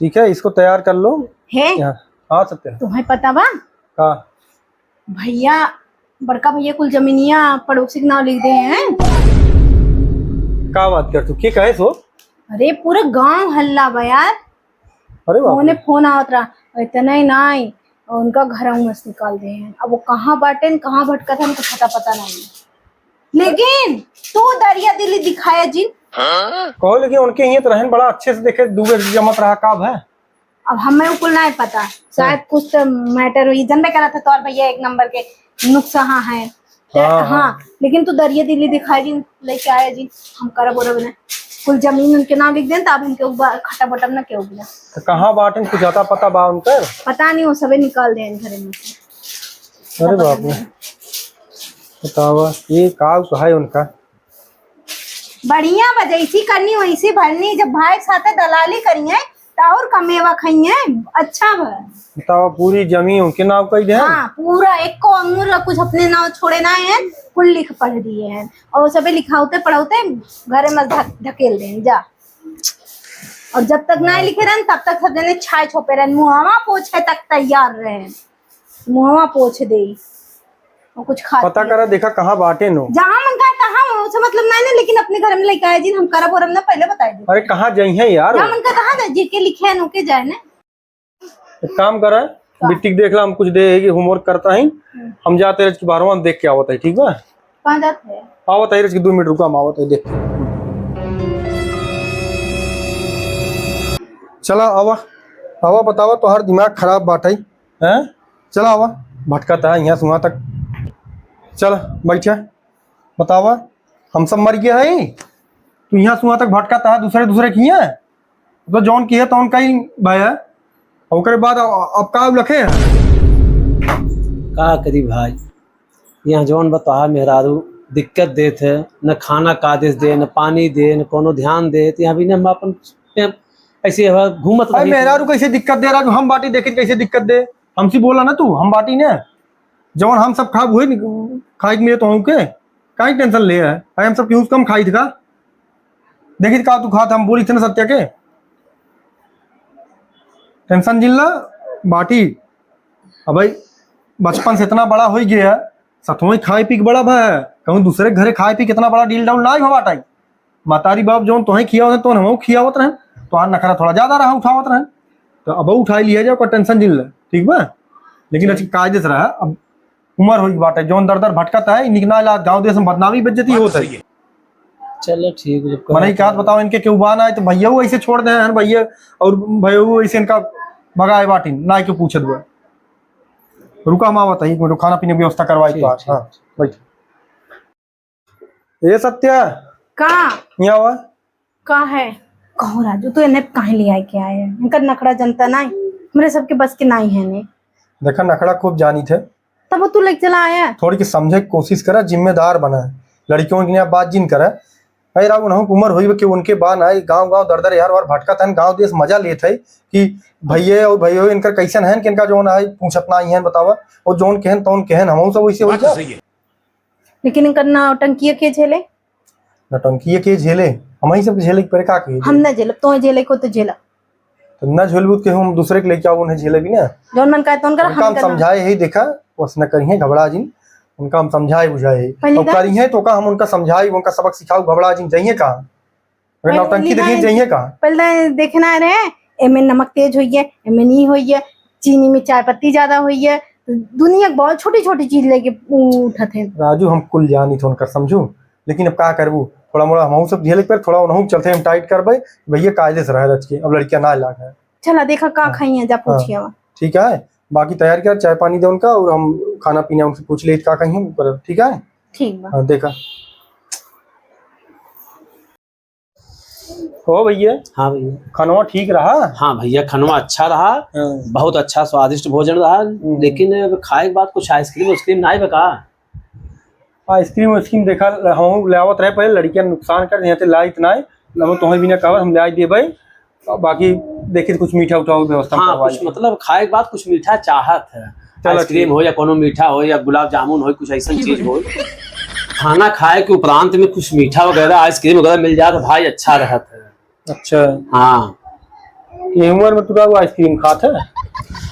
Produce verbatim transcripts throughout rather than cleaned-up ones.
ठीक है, इसको तैयार कर लो। हे? हाँ, हाँ, सत्या। तुम्हें पता बा? का? भैया, बड़का भैया कुल जमीनिया पड़ोसी के नाव लिख दे हैं। का बात कर तू? के कहे सो? अरे, पूरा गांव हल्ला बा यार। अरे बाप रे। फोन आवत रहा, इतना ही नाई, उनका घर में से निकाल दे हैं। अब वो कहाँ बाटेन, कहाँ भटकत हैं, कुछ पता, पता नहीं। लेकिन तू दरिया दिली दिखाया जिन। कहो, लेकिन उनके हियां तो रहन बड़ा अच्छे से, देखे, दू बेर जमत रहा, का भा? अब हमें वो कुल नहीं पता, शायद हाँ। कुछ तो मैटर हुई, जनबे करा था तोर भैया एक नंबर के नुक्सा है। हाँ, हाँ, हाँ। लेकिन तू दरिया दिली दिखाई जिन, लेके आया जिन, हम करब ओरब ना। कुल जमीन उनके नाम लिख देन, तब हमके उबा-, खटा बटम ना के उबला। तो कहाँ बाटेन, कुछ अता पता बा उनकर? पता नहीं, वो सबे निकाल देन घरे में से। अरे बाप रे। बतावा, ये का कहाई उनका? बढ़िया बा, जैसी करनी वैसी भरनी। जब भाई के साथे दलाली करिए तो और कमेवा खाइए, अच्छा बा। बतावा, पूरी जमीन उनके नाव कई दे? हाँ, पूरा एको अंगूर का कुछ अपने नाव छोड़े ना है, कुल लिख पढ़ दिए हैं। और सबे लिखावते पढ़ावते घरे में धक-, ढकेल दें जा। और जब तक ना लिखे रहन, तब तक सब जने छाय छोपे रहन, मुहावा पोछे तक तैयार रहन। मुहवा पोछ दे। वो कुछ खात पता नहीं। करा, देखा कहाँ बाटे नो। जहाँ मन का तहाँ, उसे मतलब नहीं ना, लेकिन अपने घर में लेके आए जिन, हम करब ओरब ना, पहले बताई दे। अरे कहाँ जाई है यार? जहाँ मन का तहाँ जाए, जेके लिखे है, ओके जाए ना। एक काम करा, का? बिट्टी के देख ला, हम कुछ दे है कि होमवर्क करता ही, हम्म। हम जाते रह कि बाहरवा हम देख के आवत है, ठीक बा? कहाँ जाते हैं? आवत है रह कि दो मिनट रुका, हम आवत है देख के। चला आवा, आवा बतावा, तोहार दिमाग खराब बाटे। हैं? चला आवा। भटकत है यहाँ से वहाँ तक। चल, बैठा। बतावा, हम सब मर गया है? तू यहाँ से वहाँ तक भटकत है, दूसरे, दूसरे किए? तो जौन किए, तौन कई भय है। ओकरे बाद अ-, अब का उलखे है? का करी भाई, यहाँ जौन बा तोहार मेहरारू दिक्कत देत है, न खाना कायदे से दे, न पानी दे, न कोनो ध्यान दे, तो यहाँ भी न हम अपन ऐसे हवा घूमत अरे रही। मेहरारू कैसे दिक्कत दे रहा, हम बाटी देखित कैसे दिक्कत दे? हमसे बोला ना तू, हम बाटी ने। जवन हम सब खाब हुए नि-, खाए के मिले तो हमके, काहे टेंशन ले है? अरे हम सब क्यों कम खाई थका? देखित का तू खात, हम बोली थे ना सत्या के। टेंशन जिन ला, बाटी। अब भाई बचपन से इतना बड़ा हो गया है, सतों ही खाए पी के बड़ा भा है। कहूँ दूसरे के घरे खाए पी के इतना बड़ा डील डाउन ना ही भवा टाइम। मतारी बाप जौन तोहे खियावत रहे, तौन हमहू खियावत रहे। तोहार नखरा थोड़ा ज्यादा रहा, उठावत रहे। तो अब उठाई लिया जाए, कोई टेंशन जिन ले, ठीक बा? लेकिन ठीक। अच्छा कायदे से रहा। अब उम्र होई बाटे, जौन दर दर भटकत है, इनके ना इलाज, गाँव देश में बदनामी बेइज्जती बात होत है। सही है। चलो ठीक है, जब मनई कहत का बताओ, इनके केहू बा ना है तो भैया वो ऐसे छोड़ दे हैं, भैया और भैया वो ऐसे इनका भगाए बाटिन, ना के पूछत बा। रुका, हम आवत है, एक मिनट, खाना पीने की व्यवस्था करवाई ठीक, तो आज। ठीक। हाँ, बैठ। ए सत्या, का? यहाँ आवा। का है? कहो राजू, तू इन्हें काहे ले आए के आए है? इनका नखड़ा जनता नाई, हमरे सबके बस के नाई है ने। देखा, नखड़ा खूब जानी थे। तब वो तू लेके चला आया। थोड़ी की समझे की कोशिश करा, जिम्मेदार बना। लड़कियों की यहाँ बात जिन करा। अरे राव, उन्हों की उम्र हुई कि उनके बा ना, गाँव गाँव दर दर यार वार भटकत हन, गाँव देश मजा लेत है कि भैये और भैयो इनकर कैसन हन कि इनका जौन है पूछत ना ही हन, बतावा। और जौन कहन तौन कहन, हमहू सब वैसे हो बात तो जा। सही है। लेकिन इनकर नौटंकिया के झेले? नौटंकिया के झेले? हमही सब झेले के परे का के हम झेले? ना झेलब, तोहे झेले को तो झेला। तो ना झेलबू तो हम दूसरे के लेके आओ, उन्हें झेले भी ना। जौन मन कहे तौन कर, उनका हम हम करना। समझाए ही देखा, वस न करिहे, घबरा जिन। उनका हम समझाए बुझाए ही। पहले और ना करिहे तो का हम उनका समझाए, उनका सबक सिखाओ, घबरा जिन, जाइए का? अगर पहले नौटंकी नहीं देखिए, ना, जाइए का? पहले देखना रहे, एमे नमक तेज होइए, एमे नहीं होइए, चीनी में चाय पत्ती ज्यादा होइए, दुनिया के बहुत छोटी छोटी चीज लेके उठत है। राजू, हम कुल जानी थे उनकर, समझू, लेकिन अब का करबू, थोड़ा मोड़ा हमहू सब झेले पर, थोड़ा उनहू चलते हम टाइट करबे, भैया कायदे से रहे रच के, अब लड़कियां ना लाग है। चला देखा का हाँ। खाई है, जा हाँ। पूछिए। ठीक है, बाकी तैयार कर, चाय पानी दे उनका और हम खाना पीना उनसे पूछ ले का कहीं पर, ठीक है? ठीक बा। हाँ, देखा। ओ भैया। हाँ भैया। खनवा ठीक रहा? हाँ भैया, खनवा अच्छा रहा। हाँ। बहुत अच्छा स्वादिष्ट भोजन रहा। हम्म। लेकिन अब खाए के बाद कुछ आइसक्रीम उइसक्रीम ना आए बा का? आइसक्रीम उइसक्रीम देखा, हम लावत रहे पहले, लड़कियां नुकसान कर दिए थे, लाइत ना आए। हम तोहे भी ना कहब, हम लाई देबे। बाकी देखित कुछ मीठा उठा हो व्यवस्था हाँ, करवाई। कुछ मतलब खाए के बाद कुछ मीठा चाहत है। चलो, आइसक्रीम ठीक। हो या कोनो मीठा हो या गुलाब जामुन हो, कुछ ऐसा चीज हो। खाना खाए के उपरांत में कुछ मीठा वगैरह, आइसक्रीम वगैरह मिल जाए तो भाई अच्छा रहत है। अच्छा। हाँ। ये उम्र में तू का वो आइसक्रीम खात है?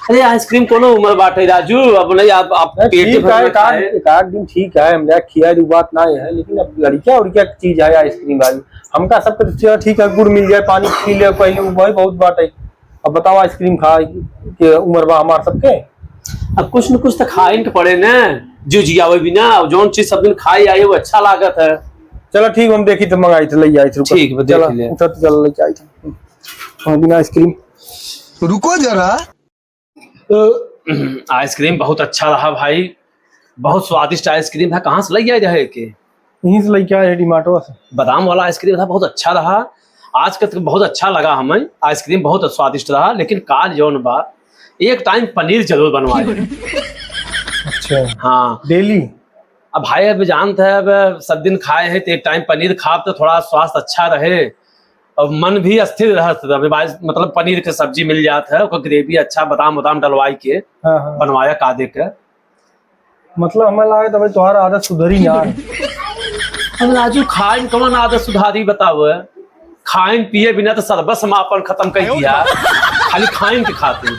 अरे, आइसक्रीम कोनो उम्र बाटे राजू, अब नहीं, आप, आप अरे, पेट ठीक भर है, में एक आध, खाए। एक आध दिन ठीक है, हम जा खिया दी, बात ना है, लेकिन अब लड़किया उड़किया की चीज है आइसक्रीम भाई। हमका सबके तो चलो ठीक है, गुड़ मिल जाए, पानी पी ले, पहले वो भाई बहुत बात है। अब बताओ, आइसक्रीम खा के उम्र बा हमार सबके? अब कुछ न कुछ तो खाइन के पड़े ना, जो जियावे बिना, और जौन चीज सब दिन खाए आए, वो अच्छा लागत है। चलो ठीक, हम देखी तो मंगाई थे, ले आई थे, रुको। ठीक बा, देख चलो, ले। उठा तो चलो, लेके आई थे। हाँ, बिना आइसक्रीम। रुको जरा। तो आइसक्रीम बहुत अच्छा रहा भाई, बहुत स्वादिष्ट आइसक्रीम है। कहाँ से लइ आए रहे के? यहीं से लइके आए हैं, डिमार्टवा से। बादाम वाला आइसक्रीम था, बहुत अच्छा रहा। आज का तो बहुत अच्छा लगा हमें, आइसक्रीम बहुत स्वादिष्ट रहा, लेकिन काल जौन बा, एक टाइम पनीर जरूर बनवाए। अच्छा। हाँ। डेली? अब भाई, अब जानत है, अब सब दिन खाए हैं, तो एक टाइम पनीर खाब तो थोड़ा स्वास्थ्य अच्छा रहे और मन भी स्थिर रहत। अभी भाई, मतलब, पनीर के सब्जी मिल जात है, ओकर ग्रेवी अच्छा, बादाम उदाम डलवाई के हाँ, हाँ। बनवाया कादे के। मतलब, हमें लागे तो भाई, तुम्हारा आदत सुधरी ना। अब राजू, खाइन कौन आदत सुधारी, बताओ? खाइन पिए बिना तो सरबस समापन खत्म कर दिया, खाली खाइन के खातिर।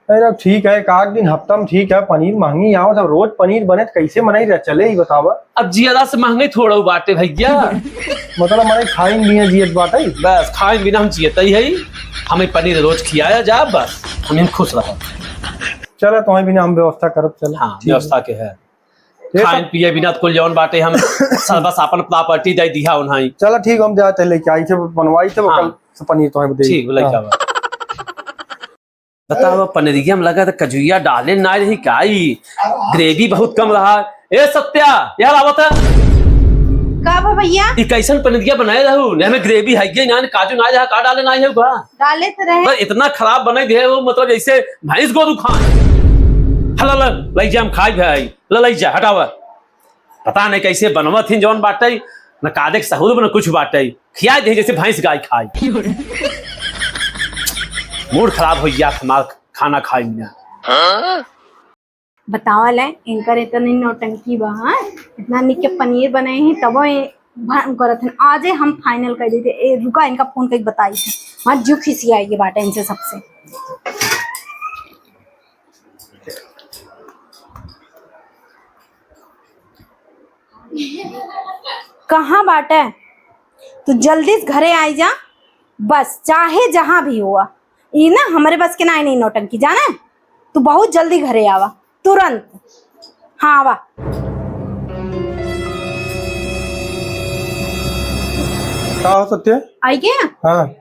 अरे, अब ठीक है, एक आध दिन हफ्ता में ठीक है, पनीर महंगी आवत है, रोज पनीर बने तो कैसे मनई रह चले, ही बतावा। अब जियरा से महंगे थोड़ा बाटे भैया। मतलब, मनई खाइन बिना जियत बाटे। बस, खाइन बिना हम जियत ही है, हमें पनीर रोज खियाया जा, बस हम खुश रहो। चलो, तुम्हें बिना हम व्यवस्था करब, चलो। हाँ, ठीक है। व्यवस्था के है। ये खाइन सब पिए बिना तो कुल जौन बाटे हम सरबस अपन प्रॉपर्टी दे दिया उन्हें। चलो, ठीक, हम जाते लेके आई थे, बनवाई थे, वो हाँ। कल से पनीर तुम्हें दे। ठीक, लेके हाँ। आवा। बताओ, पनीरिया में लगा तो कजुइया डाले ना रही काई, ग्रेवी बहुत कम रहा। ए सत्या, यार आवत है। का बा भैया? ई कैसन पनीरिया बनाए रहू? ने में ग्रेवी है ये ना, काजू ना रहा, का डाले ना है बा? डाले तो रहे। पर इतना खराब बनाई दे हो, मतलब जैसे भैंस गोरू खाए। हला ला, लई जा, हम खाई भाई। ला लई जा, हटावा। पता नहीं कैसे बनवत ही जौन बाटे, न कादे के सहूर में न कुछ बाटे, खिया दे जैसे भैंस गाय खाई। मूड खराब हो गया हमार खाना खाई में। बतावा ले, इनकर इतनी नौटंकी बा, हाँ? इतना निक के पनीर बनाए हैं, तबो ये भा-, करत हन। आजे हम फाइनल कर देते। ए, रुका, इनका फोन करके बताई थे। हाँ, जो खिसियाई ये बाटे इनसे सबसे। कहाँ बाटे? तू जल्दी से घरे आई जा, बस चाहे जहाँ भी हुआ। ई ना हमरे बस के नाई, नहीं नौटंकी, जाने? तू बहुत जल्दी घरे आवा, तुरंत। हाँ, आवा। का हो सत्य? आई गया? हाँ।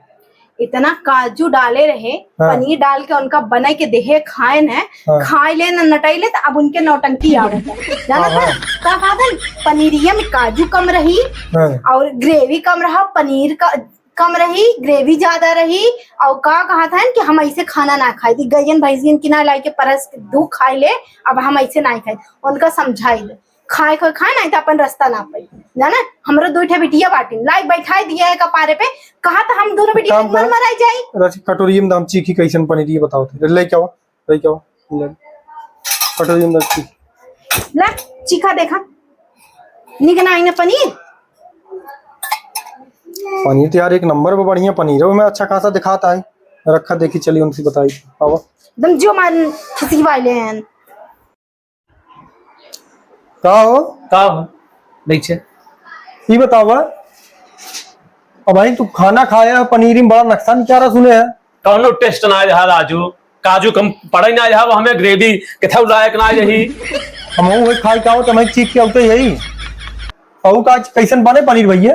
इतना काजू डाले रहे, हाँ। पनीर डाल के उनका बना के देहे, खाए न, हाँ। खाए ले न नटाई ले, तो अब उनके नौटंकी आवत है। जानत हाँ, है? हाँ। का कहत है? पनीरिया में काजू कम रही हाँ। और ग्रेवी कम रहा, पनीर का कम रही, ग्रेवी ज्यादा रही। और का कहत है कि हम ऐसे खाना ना खाई, गैयन भैंसियन की ना लाई के परस के दू खाए ले, अब हम ऐसे ना खाई। उनका समझाई ले। खाए, खाए, खाए, नहीं तो अपन रास्ता ना पाई। जाना, हमरो दो ठे बिटिया बाटिन, लाइक बैठाई दिया है कपारे पे, कहा तो हम दोनों बिटिया काम एक मन करो। मराई जाई। रच कटोरी में दाम चीखी कैसन पनीर, ये बताओ थे। ले क्या हुआ? ले क्या हुआ? ले। कटोरी में दाम चीखी। ला, चीखा देखा। निक ना आई ना पनीर। पनीर तो यार एक नंबर पे बढ़िया पनीर है, मैं अच्छा खासा दिखाता है। रखा देखी, चलिए उनसे बताई। आवा। एकदम जो मार खिसी वाले हैं। का हो? का हो? नीचे। ई बतावा, अब भाई तू खाना खाया है, पनीरी में बड़ा नक्शा निकारा सुने है। कौनो टेस्ट ना रहा राजू, काजू कम पड़े ना रहा, वो हमें ग्रेवी किथे लायक ना रही। हम वही खाई का हो, तो हमें चीख के उठे यही। अहू का कैसन बने पनीर भैया?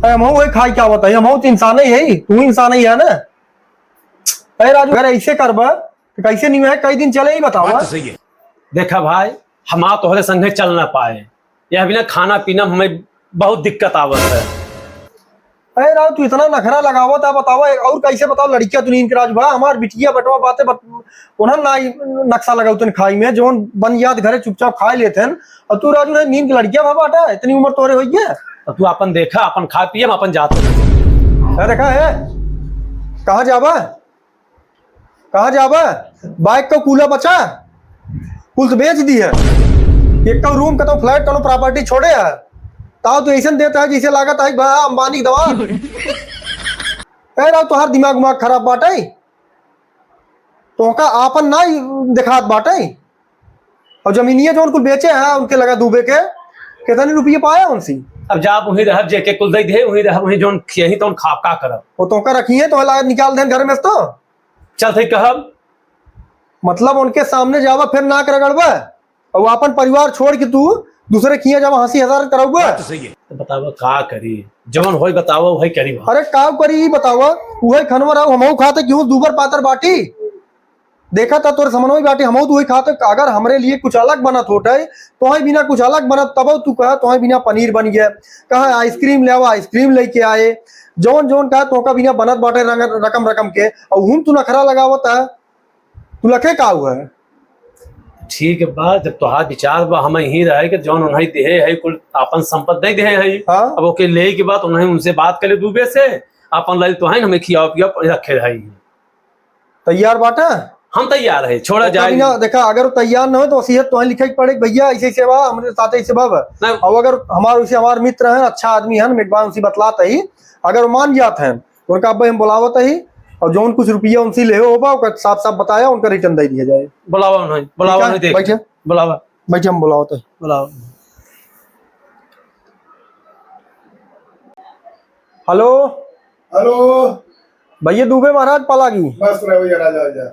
अरे हम वही खाई का बताई, हम तो इंसान ही है, तू इंसान ही है ना। अरे राजू, अगर ऐसे करबा तो कैसे नहीं है, कई दिन चले ही बतावा। बात तो सही है। देखा भाई, हमार तोहरे संगे चल ना पाए, यह बिना खाना पीना में हमें बहुत दिक्कत आवत है। अरे राव, तू इतना नखरा लगावत है, बतावा, और कैसे बताओ, लड़कियां तू नींद के राजू भा, हमार बिटिया बटवा बातें बत-, उन्हन ना नक्शा लगावतन खाई में, जौन बन जात घरे चुपचाप खाए लेते हैं, और तू राजू नहीं नींद के लड़कियां भा बाटा, इतनी उम्र तोरे होई है। तो तू अपन देखा, अपन खा पिए, हम अपन जाते हैं। अरे देखा है, कहाँ जाबा? कहाँ जाबा? बाइक का कूला बचा, कुल तो बेच दी है। एक तो रूम का तो फ्लैट का प्रॉपर्टी छोड़े है, ताव तो ऐसन देता है जैसे लागत है बा अंबानी की दवा। कह रहा तोहार दिमाग उमाग खराब बाटे, तोहका आपन ना देखात बाटे। और जमीनिया जौन कुल बेचे हैं उनके लगा दूबे के, कितने रुपये पाया उनसे? अब जा वहीं रहब, जेके कुल दे दे वहीं रहब, वहीं जौन खियाही तौन खाब, का करब? वो तोहका रखिए तो लगा निकाल देन घर में से तो। चल सही कहब। मतलब उनके सामने जावा फिर नाक रगड़बा और आपन परिवार छोड़ के तू दूसरे खिया जावा हंसी हजार करौबा। तो बतावा का करी, जौन होई बतावा वही करी बा। अरे का करी ई बतावा, उहे खनवा रहो हमहू खाते क्यों दूबर पातर बाटी। देखा था तोरे समनोई बाटी हमहू तो वही खाते। अगर हमरे लिए कुछ अलग बनत होते तोहे बिना कुछ अलग बनत तबो तू कहा तोहे बिना पनीर बन गया, कहा आइसक्रीम ले आवा आइसक्रीम लेके आए, जौन जौन कहा तोहका बिना बनत बाटे रंग- रकम रकम के। और हम तू नखरा लगावत है, तू लखे का हुआ है? ठीक बा, जब तोहार विचार बा हम यहीं रहे कि जौन उन्हें देहे है कुल आपन संपत्ति नहीं देहे है। हाँ। अब ओके ले के बात उन्हें उनसे बात कर ले दूबे से, अपन लाइल तो है हमें खियाओ पियाओ रखे रहे। तैयार बाटा? हम तैयार है, छोड़ा ओकर जाए। बिना देखा, अगर वो तैयार न हो तो वसीयत तोहे लिखे के पड़े कि भैया ऐसे ऐसे बा, हमरे साथ ऐसे बा, बा। नहीं। अब अगर हमार उसे हमार मित्र है, अच्छा आदमी है, हम एक बार उनसे बतलात ही, अगर वो मान जात है तो उनका अब हम बुलावत ही और जौन कुछ रुपया उनसे ले होबा ओकर साफ साफ बताया, उनका रिटर्न दे दिया जाए। बुलावा उन्हें, बुलावा ठीक है, उन्हें, देख। बैठे। बुलावा। बैठे, हम बुलावत ही। बुलावा। हेलो। हेलो। भैया दूबे महाराज पालागी। मस्त रहे भैया, राजा, राजा।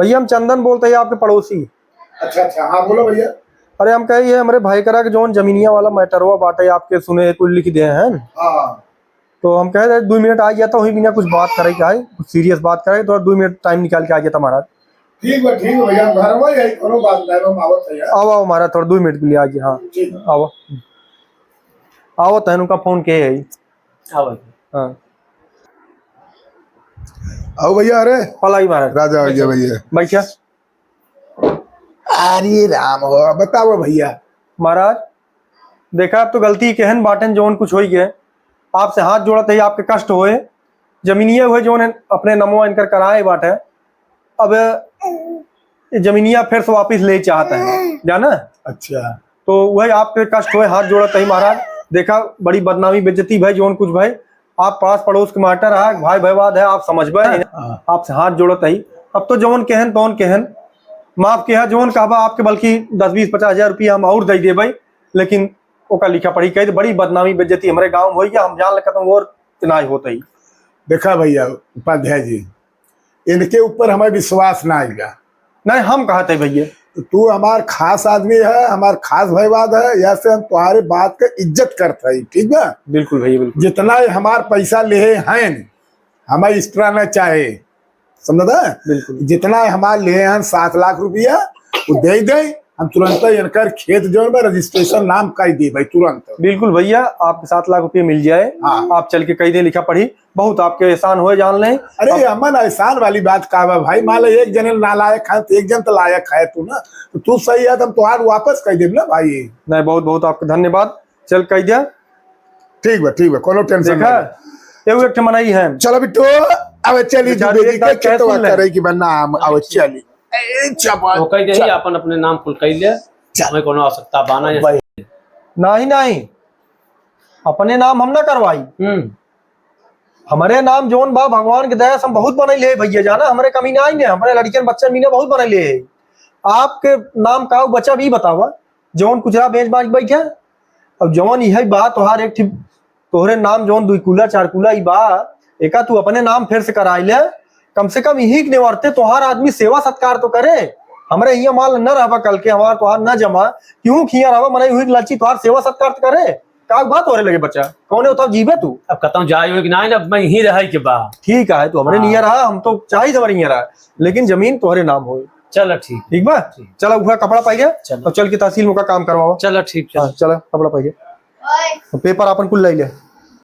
भैया हम चंदन बोलते हैं आपके पड़ोसी। अच्छा, अच्छा, हाँ, बोलो भैया। अरे हम कहे ये हमरे भाई करा के जौन जमीनिया वाला मैटरवा बाटे आपके सुने कुल लिख दे हैं। हाँ, हाँ। तो हम कहे रहे दो मिनट आ गया था, वही बिना कुछ बात करे के आए, कुछ सीरियस बात करे, थोड़ा दो मिनट टाइम निकाल के आ गया था महाराज। ठीक बा, ठीक बा भैया, हम घर में ही है, कोनो बात नहीं, हम आवत है यार। आओ, आओ महाराज, थोड़ा दो मिनट के लिए आ गया, हाँ। ठीक। आओ, आओ तहन उनका फोन के है। आओ भैया। हाँ। आओ भैया, अरे। पलाई महाराज। राजा आ गया भैया। बैठा। अरे राम हो, बताओ भैया। महाराज, देखा, अब तो गलती केहन बाटन, जौन कुछ होई गए, आपसे हाथ जोड़त है, आपके कष्ट होए, जमीनिया हुए जौन अपने नमवा इनकर कराए बाटे, अब ये जमीनिया फिर से वापस ले चाहत है, जाना? अच्छा। तो वही आपके कष्ट होए, हाथ जोड़त है महाराज। देखा, बड़ी बदनामी बेइज्जती भाई, जौन कुछ भाई, आप पास पड़ोस के माटर है, भाई भैवाद है, आप समझबे, हाँ। आपसे हाथ जोड़त ही। अब तो जौन कहन तौन कहन, माफ किया, जौन कहबा आपके बल्कि दस बीस पचास हजार रुपया हम और दे देबे, लेकिन ओका लिखा पढ़ी कही तो बड़ी बदनामी बेइज्जती हमारे गाँव में होई, हम जान लगता हूँ और नाई होत ही। देखा भैया उपाध्याय जी, इनके ऊपर हमें विश्वास ना आएगा। नहीं, हम कहत है भैया। तो तू हमार खास आदमी है, हमार खास भैवाद है, या से हम तुम्हारे बात का इज्जत करत है, ठीक बा? बिल्कुल भैया, बिल्कुल। जितना ये हमार पैसा लेहे हैं, हमें extra ना चाहे, समझता है? बिल्कुल। जितना ये हमार लेहे हैं सात लाख रुपया, वो दे दे, हम तुरंत इनकर खेत जौन बा रजिस्ट्रेशन नाम कर दी भाई, तुरंत। बिल्कुल भैया, आपके सात लाख रुपये मिल जाए, हाँ। आप चल के कही दे लिखा पढ़ी, बहुत आपके एहसान होए, जान लें। अरे, अब अमन, एहसान वाली बात का बा भाई? मान ले, एक जने नालायक है, तो एक जन तो लायक है तू ना, तो तू सही है, तो हम तोहार वापस कह देब ना भाई। नहीं, बहुत, बहुत आपका धन्यवाद। चल, कह दिया। ठीक बा, ठीक बा, कोनो tension देखा? नहीं। एगो एक ठे मनई है। चलो बिट्टू, अब चली बेचारी दुबे जी एक के बात कह खेतवा सुन ले। करे की बा नाम, अब चली। ए, चपा, वो कह दे, चल। अपन अपने नाम कुल कह ले, चल। हमें कोनो आवश्यकता बाना या भाई। नहीं, नहीं, अपने नाम हम ना करवाई। हम्म। हमरे नाम जौन बा, भगवान के दया से हम बहुत बनैले है भैया, जाना, हमरे कमी ना आई ने, हमरे लड़कियन बच्चन भी ना बहुत बनैले है। आपके नाम का बचा भी बतावा, जौन कुचरा बेच बाच बैठे, अब जौन इहे बा तोहार एक ठे, तोहरे नाम जौन दुई कुला चार कुला ई बा, एका तू अपने नाम फेर से कराई ले, कम से कम इही के नेवरते तोहार आदमी सेवा सत्कार तो करे। हमरे हियाँ माल न रहबा कल के, हमार तोहार न जमा, क्यों खिया रहबा, मने उही के लालची तोहार सेवा सत्कार तो करे। का बात हो रहे लगे बच्चा? कौने उताव जीबे तू? अब कतौ जाए हो कि नाहीं, अब मैं यहीं रहे के बा। ठीक है, तू हमरे हाँ। नियर रहा, हम तो चाहित हमरे नियर रहा, लेकिन जमीन तोहरे नाम होए। चलो ठीक। ठीक बा? ठीक। चलो, उहै कपड़ा पाई गया, चलो। और चल के तहसील में का काम करवावा। चलो ठीक, चलो। हाँ, चलो, कपड़ा पाई गया। पेपर आपन कुल ले ले।